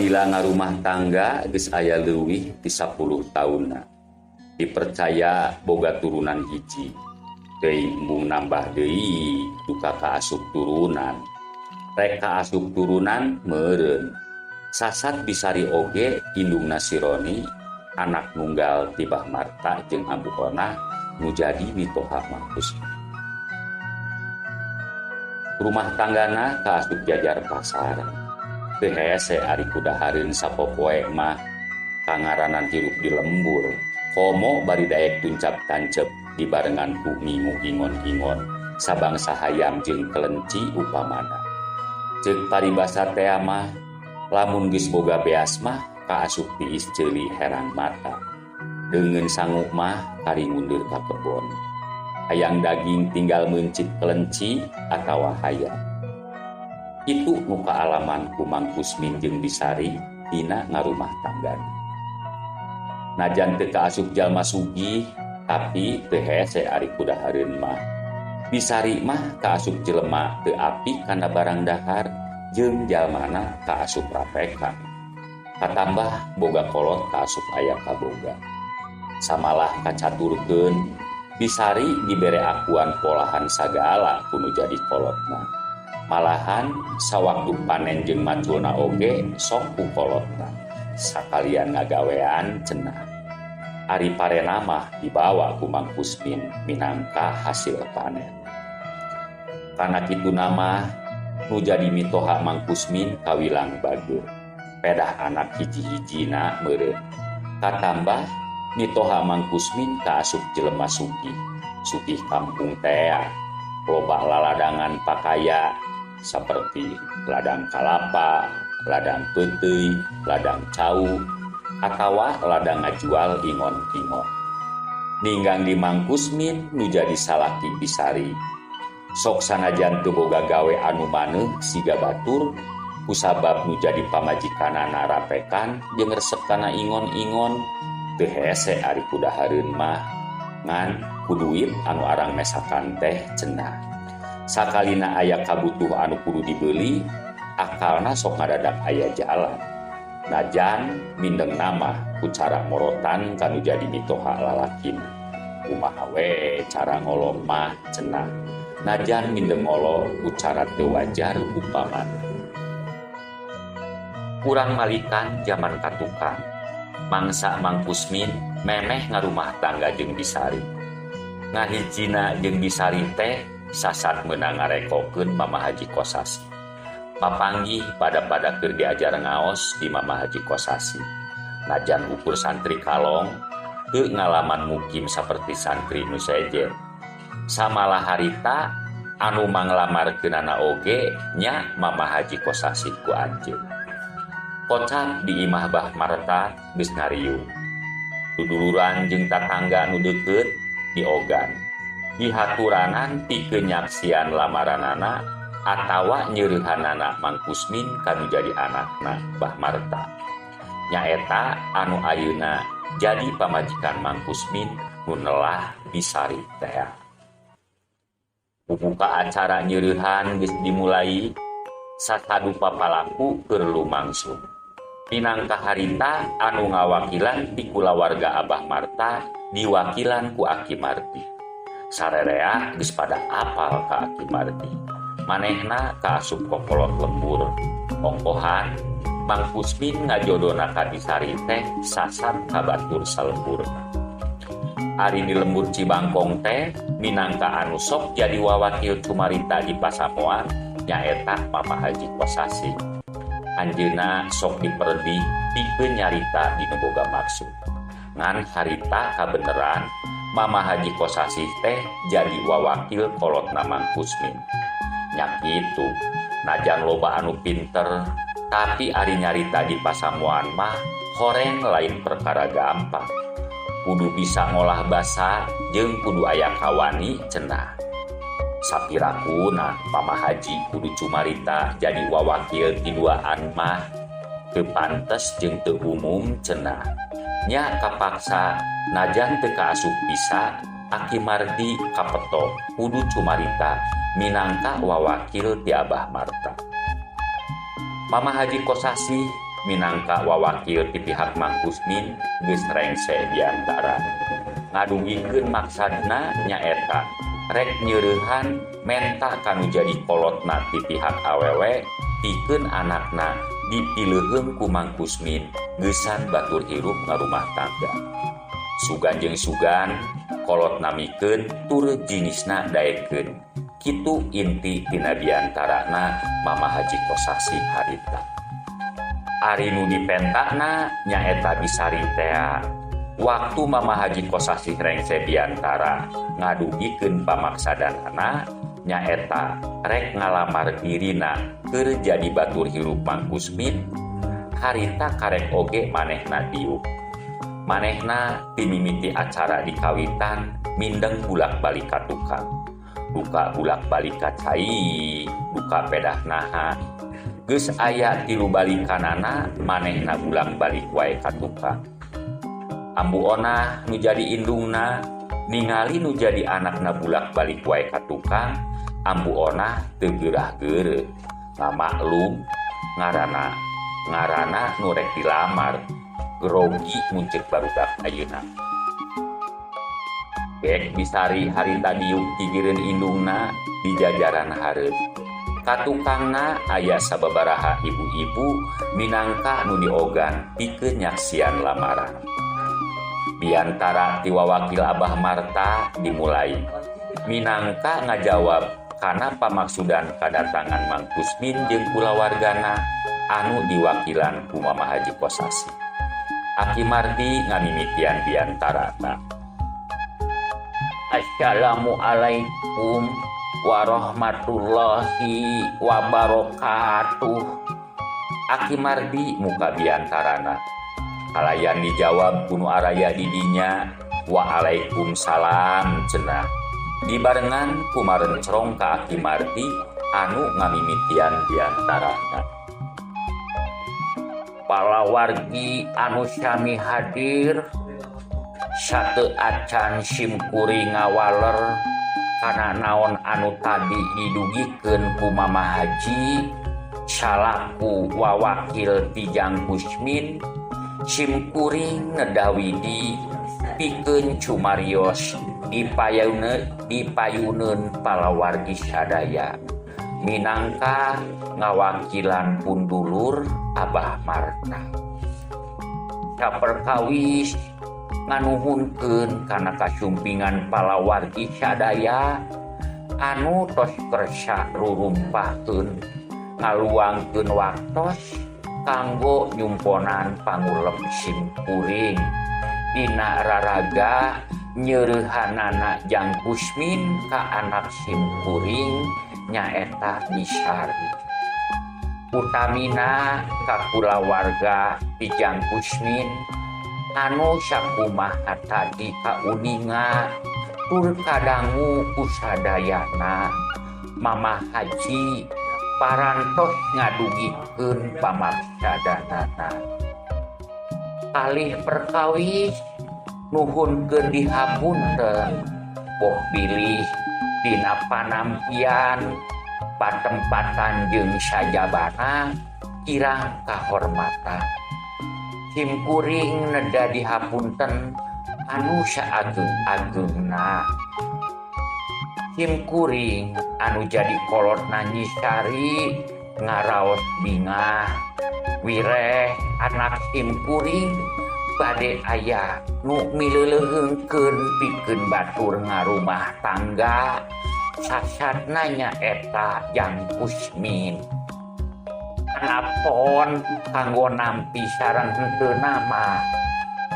Salila ngarumah tangga geus aya leuwih ti 10 taunna. Dipercaya boga turunan hiji. Teuing embung nambah deui duka kaasup turunan. Rek kaasup turunan meureun. Sasat Bisari oge indungna si Roni, anak nunggal ti Bah Marta jeung Ambu Onah nu jadi mitoha Mang Kusmin. Rumah tanggana kaasup jajar pasar. Teu hese ari kudahareun sapopoe mah kangaranan hirup di lembur. Komo bari daek tuncap tancep dibarengan ku ngingu ingon-ingon sabangsa hayam jeung kelenci upamana. Ceuk paribasa tea mah lamun geus boga beas mah kaasup tiis ceuli herang mata. Deungeun sangu mah kari ngundur ka kebon. Hayang daging tinggal meuncit kelenci atawa hayam. Kitu nu kaalaman ku Mang Kusmin jeung Bisari dina ngarumah tanggana. Najan teu kaasup jalma sugih, tapi teu hese ari kudahareun mah. Bisari mah kaasup jelema teu apik kana barang dahar jeung jalmana kaasup rapekan. Katambah boga kolot kaasup aya kaboga. Samalah kacaturkeun, Bisari dibere akuan polahan sagala ku nu jadi kolotna. Malahan sawaktu panen jeung maculna oge sok ku kolotna. Sakalian ngagawean cenah. Ari parena mah dibawa ku Mang Kusmin minangka hasil panen. Kana kituna mah nu jadi mitoha Mang Kusmin kawilang bageur. Pedah anak hiji-hijina meureun. Katambah mitoha Mang Kusmin kaasup jelema sugih. Sugih kampung tea. Loba laladangan pakaya seperti ladang kalapa, ladang peuteuy, ladang cau, atawa ladang ngajual ingon-ingon. Ninggang di Mang Kusmin nu jadi salaki Bisari. Sok sanajan teu boga gawe anu maneuh siga batur, kusabab nu jadi pamajikanana rapekan jeung resep kana ingon-ingon, teu hese ari kudahareun mah ngan ku duit anu arang mesakan teh cenah. Sakalina aya kabutuh anu kudu dibeli, akalna sok ngadadak aya jalan. Najan mindeng nama ku cara morotan kanu jadi mitoha lalakina. Kumaha we cara ngolo mah cenah. Najan mindeng ngolo ku cara teu wajar upamana. Kurang malikan jaman katukang. Mangsa Mang Kusmin memeh ngarumah tangga jeung Bisari. Ngahijina jeung Bisari teh sasat meunang ngarekokeun Mama Haji Kosasi. Papanggih pada-pada keur diajar ngaos di Mama Haji Kosasi. Najan ukur santri kalong teu ngalaman mukim saperti santri nu sejen. Samalah harita anu manglamarkeunana oge nya Mama Haji Kosasi ku anjeun. Kocap di imah Bah Marta geus ngariung. Duduluran jeung tatangga nu deukeut diogan. Dihaturanan pikeun nyaksian lamaranana atawa nyeurehanana Mang Kusmin kanu jadi anakna Bah Marta. Nyaeta anu ayeuna jadi pamajikan Mang Kusmin nu nelah Bisari tea. Bubuka acara nyeurehan geus dimulai sasadu papalaku keur lumangsung. Minangka harita anu ngawakilan ti kulawarga Abah Marta diwakilan ku Aki Marti. Sarerea geus pada apal ka Aki Marti. Manehna kaasup kokolot lembur. Ongkohan Mang Kusmin ngajodona ka Bisari teh sasat ka batur salemburna. Ari di lembur Cibangkong teh minangka anu sok jadi wawakil cumarita di pasamuan nyaeta Mama Haji Kosasi. Anjeunna sok diperdi pikeun nyarita dinu boga maksud. Ngan harita kabeneran Mama Haji Kosasih teh jadi wawakil kolotna Mang Kusmin. Nya kitu, najan loba anu pinter, tapi ari nyarita di pasamuan mah horeng lain perkara gampang. Kudu bisa ngolah basa jeung kudu aya kawani cenah. Sapirakuna Mama Haji kudu cumarita jadi wawakil tiduaan mah teu pantes jeung teu umum cenah. Nya kapaksa najan teu kaasup bisa Aki Mardi kapeto kudu cumarita minangka wawakil ti Abah Marta. Mama Haji Kosasih Minangka wawakil ti pihak Mang Kusmin geus rengse biantara. Ngadugikeun maksadna nyaeta rek nyeurehan menta kanu jadi kolotna ti pihak awewe pikeun anakna dipileuheung ku Mang Kusmin geusan batur hirup ngarumah tangga. Sugan jeung sugan kolotna mikeun tur jinisna daekeun. Kitu inti tina biantarana Mama Haji Kosasih harita. Ari nu dipentakna nyaeta Bisari tea. Waktu Mama Haji Kosasih rengse biantara ngadugikeun pamaksadanana nyaeta rek ngalamar dirina keur jadi batur hirup Mang Kusmin, harita karek oge manehna diuk. Manehna timimiti acara di kawitan mindeng bulak-balik ka tukang. Duka bulak-balik ka cai, duka pedah naha. Geus aya 3 balikanana manehna bulak-balik wae ka tukang. Ambu Onah nu jadi indungna ningali nu jadi anakna bulak-balik wae ka tukang, Ambu Onah teu geurah-geureuh. Ngamaklum ngaranna nu rek dilamar, grogi mun ceuk barudak ayeuna. Gek Bisari harita diuk gigireun indungna di jajaran hareup. Ka tukangna aya sababaraha ibu-ibu minangka nu diogan pikeun nyaksian lamaran. Biantara ti wawakil Abah Marta dimulai. Minangka ngajawab kana pamaksudan kadatangan Mang Kusmin jeung kulawargana anu diwakilan ku Mama Haji Kosasih. Aki Mardi ngamimitian biantarana. Assalamualaikum warahmatullahi wabarakatuh. Aki Mardi muka biantarana. Kalayan dijawab ku nu araya di dinya, waalaikumsalam cenah. Dibarengan kumarencrong ka Aki Mardi anu ngamimitian biantarana. Palawargi anu sami hadir sateu acan simkuring ngawaler kana naon anu tadi didugikeun ku Mama Haji salaku wawakil ti Jang Kusmin, simkuring nedawidi pikeun cumarios dipayuneun palawargi sadaya minangka ngawakilan pundulur Abah Marta. Saperkawis nganuhunkeun kana kasumpingan palawargi sadaya anu tos kersa rurumpahkeun ngaluangkeun waktos kanggo nyumponan pangulem simkuring dina raraga nyeurehanana Jang Kusmin ka anak simkuring nyaeta Bisari. Utamina ka kulawarga ti Jang Kusmin anu sakumaha tadi kauninga tur kadangu ku sadayana Mama Haji parantos ngadugikeun pamaksadanana. Kalih perkawis nuhunkeun dihapunten boh bilih dina panampian patempatan jeung sajabana kirang kahormatan. Simkuring neda dihapunten anu saageng-agengna. Simkuring anu jadi kolotna Nyisari ngaraos bingah wireh anak simkuring bade aya nu mileuleheungkeun pikeun batur ngarumah tangga sasatna nyaeta Jang Kusmin. Anapon kanggo nampi sareng henteu nama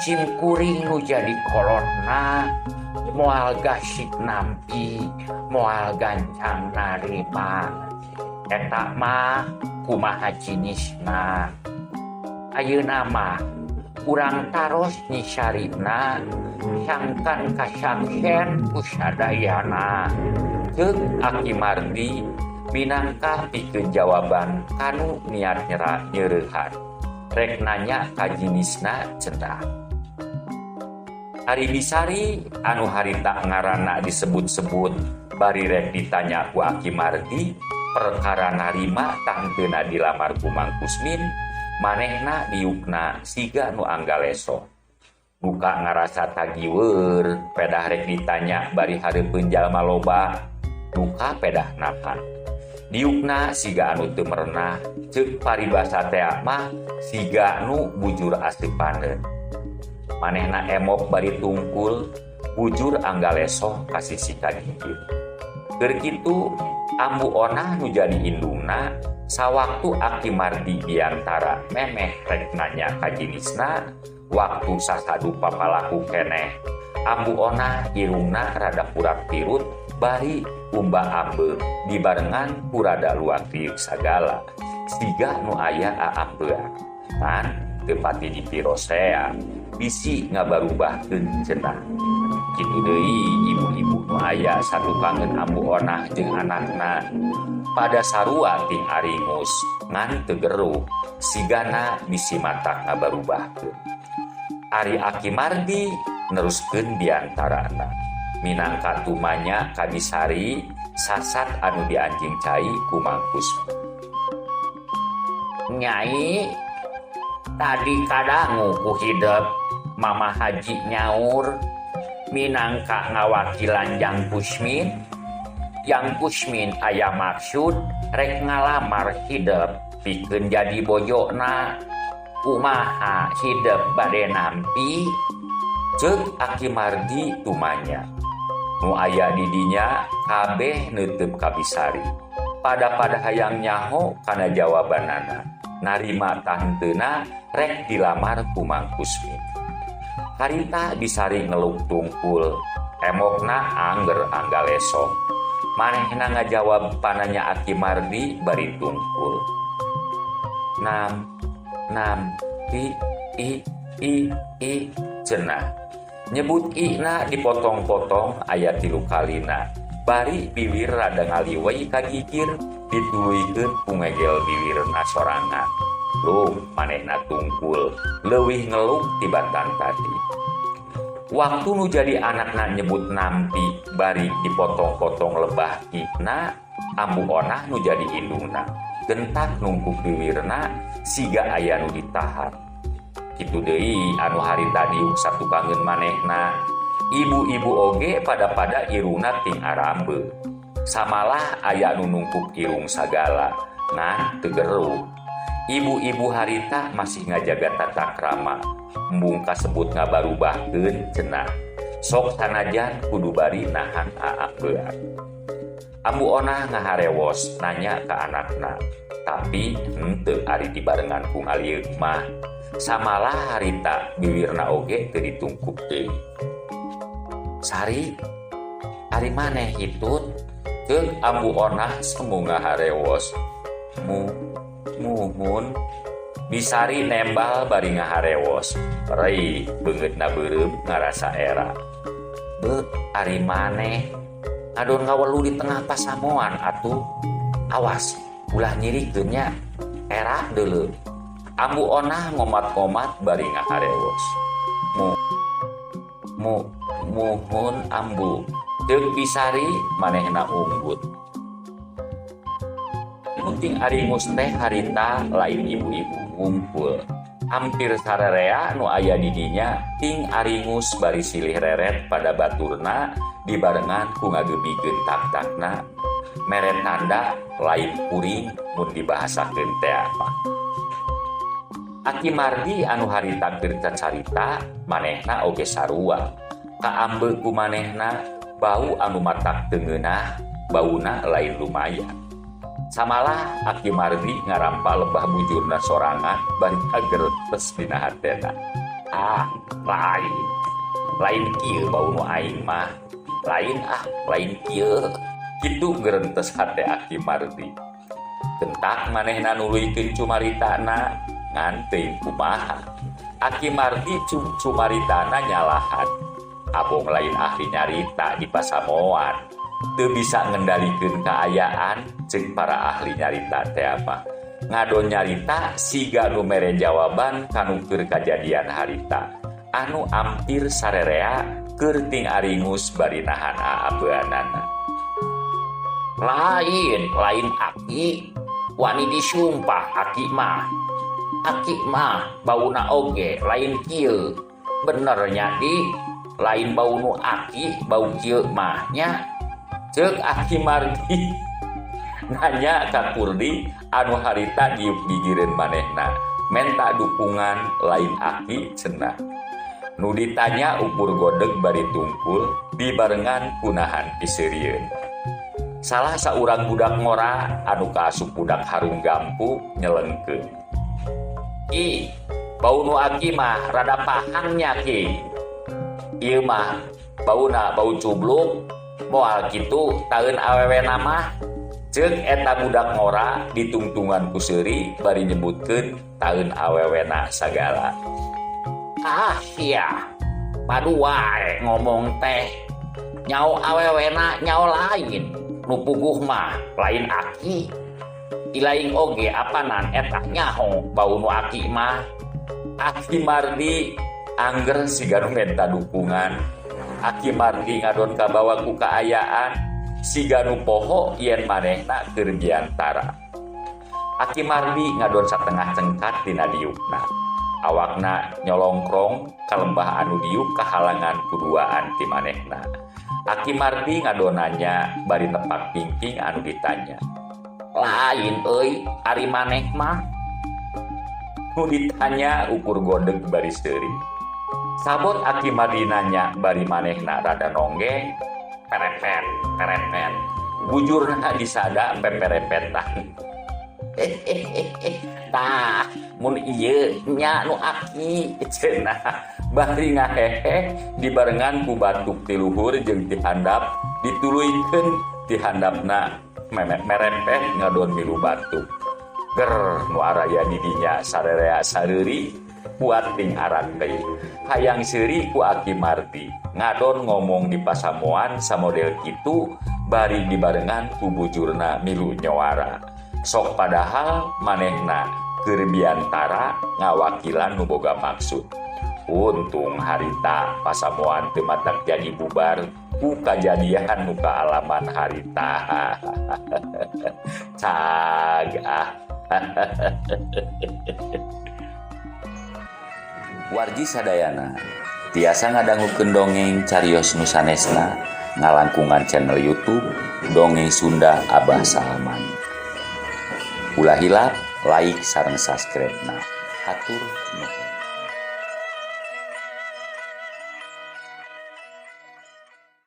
simkuring nu jadi kolotna moal gasik nampi moal gancang narima. Eta mah kumaha jinisna. Ayeuna mah urang taros Nyisarina sangkan kasaksen ku sadayana. Ceuk Aki Mardi minangka pikeun jawaban kanu niat nyereuhan rek nanya ka jinisna cenah. Ari Bisari anu harita ngaranna disebut-sebut bari rek ditanya ku Aki Mardi perkara narima tah henteuna dilamar ku Mang Kusmin, Manehna diukna siga nu anggaleso. Duka ngarasa tagiweur pedah rek ditanya bari hareupeun jalma loba, duka pedah nahan. Diukna siga anu teu merenah, ceuk paribasa tea mah siga nu bujur aseupaneun. Manehna emok bari tungkul, bujur anggalesoh ka sisi kagigir. Keur kitu Ambu Onah nu jadi indungna sawaktu Aki Mardi biantara memeh rek nanya ka jinisna waktu sasadu papalaku keneh. Ambu Onah irungna rada purak pirut bari umba ambe dibarengan ku rada luak liuk sagala siga nu aya aambean. Ngan teu pati dipirosea bisi ngabarubahkeun cenah. Kitu deui ibu-ibu nu aya satukangeun Ambu Onah jeung anakna pada sarua ting aringus ngan teu geruh sigana bisi matak ngabarubahkeun. Ari Aki Mardi neruskeun biantarana minangka tumanya ka Bisari sasat anu dianjing cai ku Mang Kusmi. Nyai tadi kadangu ku hidep Mama Haji nyaur minangka ngawakilan Jang Kusmin. Jang Kusmin aya maksud rek ngalamar hidep pikeun jadi bojona. Kumaha hidep bade nampi? Ceuk Aki Mardi tumanya. Nu aya di dinya kabeh neuteup ka Bisari. Pada-pada hayang nyaho kana jawabanana. Narima tahenteuna rek dilamar ku Mang Kusmin. Harita Bisari ngeluk tungkul, emokna angger anggaleso. Manehna ngajawab pananya Aki Mardi bari tungkul. Nam, nam, i, i, i, i, cenah. Nyebut i-na dipotong-potong aya 3 kalina. Bari biwir rada ngaliwei ka gigir dituluykeun ku ngegel biwirna sorangan. Lung manehna tungkul leuwih ngeluk tibatan tadi. Waktu nu jadi anakna nyebut nampi bari dipotong-potong lebah i-na, Ambu Onah nu jadi indungna gentak nungkuk biwirna siga aya nu ditahan. Kitu deui anu harita diuk satukangeun manehna. Ibu-ibu oge pada-pada irungna ting arambe. Samalah aya nu nungkuk irung sagala ngan teu geruh. Ibu-ibu harita masih ngajaga tata krama. Embung kasebut ngabarubahkeun cenah. Sok sanajan kudu bari nahan aambean. Ambu Onah ngaharewos nanya ka anakna, tapi henteu ari dibarengan ku ngalieuk mah. Samalah harita biwirna oge teu ditungkup deui. Sari, ari maneh hitut? Ceuk Ambu Onah semu ngaharewos. Muhun. Bisari nembal bari ngaharewos. Rei beungeutna beureum ngarasa era. Beuk ari maneh ngadon ngawelu di tengah pasamuan atuh. Awas ulah nyirikeun nya. Era deuleu. Ambu Onah ngomat-ngomat bari ngaharewos. Muhun ambu. Ceuk Bisari manehna unggut. Penting aringus teh harita lain ibu-ibu ngumpul. Hampir sarerea nu aya di dinya ting aringus bari silih reret pada baturna dibarengan ku ngagebikeun tak-takna. Mere tanda lain kuring mun dibahasakeun teh mah. Aki Mardi anu harita keur cacarita manehna oge sarua. Kaambe ku manehna bau anu matak teu ngeunah, bauna lain lumayan. Samalah Aki Mardi ngarampa lebah bujurna sorangan bari kagertes dina hatena. Ah, lain. Lain kieu bau nu aing mah. Lain ah, lain kieu. Kitu gerentes hate Aki Mardi. Kentak manehna nuluykeun cumaritana ngan teuing kumaha. Aki Mardi cumaritana nyalahan. Abong lain ahli nyarita di pasamoan. Teu bisa ngendalikeun kaayaan ceuk para ahli nyarita teh mah. Ngadon nyarita siga nu mere jawaban kanu keur kajadian harita. Anu ampir sarerea keur ting aringus bari nahan aabeanana. Lain, lain aki, wani disumpah aki mah. Aki mah bauna oge lain kieu. Bener nya Di, lain bau nu aki bau kieu mah nya. Ceuk Aki Mardi nanya ka Kurdi anu harita diuk gigireun manehna. Menta dukungan lain aki cenah. Nu ditanya ukur godeg bari tungkul dibarengan kunahan piseurieun. Salah saurang budak ngora anu kaasup budak harung gampu nyelengkeun. Ki, bau nu aki mah rada pahang nya ki. Ieu mah bauna bau cubluk, moal kitu taeun awewena mah. Ceuk eta budak ngora ditungtungan ku seuri bari nyebutkeun taeun awewena sagala. Ah sia, padu wae ngomong teh. Nyao awewena nyao lain, nu puguh mah lain aki. Ilaing oge apanan eta nyaho bau nu aki mah. Aki Mardi angger siga nu menta dukungan. Aki Mardi ngadon kabawa ku kaayaan siga nu poho yen manehna keur biantara. Aki Mardi ngadon satengah cengkat tina diukna. Awakna nyolongkrong ka lembah anu diuk kahalangan kuduaan ti manehna. Aki Mardi ngadon nanya bari nepak pingping anu ditanya. Lain euy ari maneh mah. Nu ditanya ukur godeg bari seuri. Sabot Aki Mardi nanya bari manehna rada nonggeng, perepet, perepet. Bujurna disada peperepetan. Tah, mun ieu nya nu aki cenah bari ngahehe dibarengan ku batuk ti luhur jeung ti handap dituluykeun ti handapna memet merempet ngadon milu batuk. Ger nu araya di dinya sarerea sareuri kuat ting arak deui. Hayang seuri ku Aki Mardi ngadon ngomong di pasamuan samodel kitu bari dibarengan ku bujurna milu nyawara. Sok padahal manehna keur biantara ngawakilan nu boga maksud. Untung harita pasamuan teu matak jadi bubar ku kajadian nu kaalaman harita. Cag ah. Wargi sadayana tiasa ngadangukeun dongeng carios nu sanesna ngalangkungan channel YouTube Dongeng Sunda Abah Salman. Ulah hilap like sareng subscribe-na. Hatur nuhun.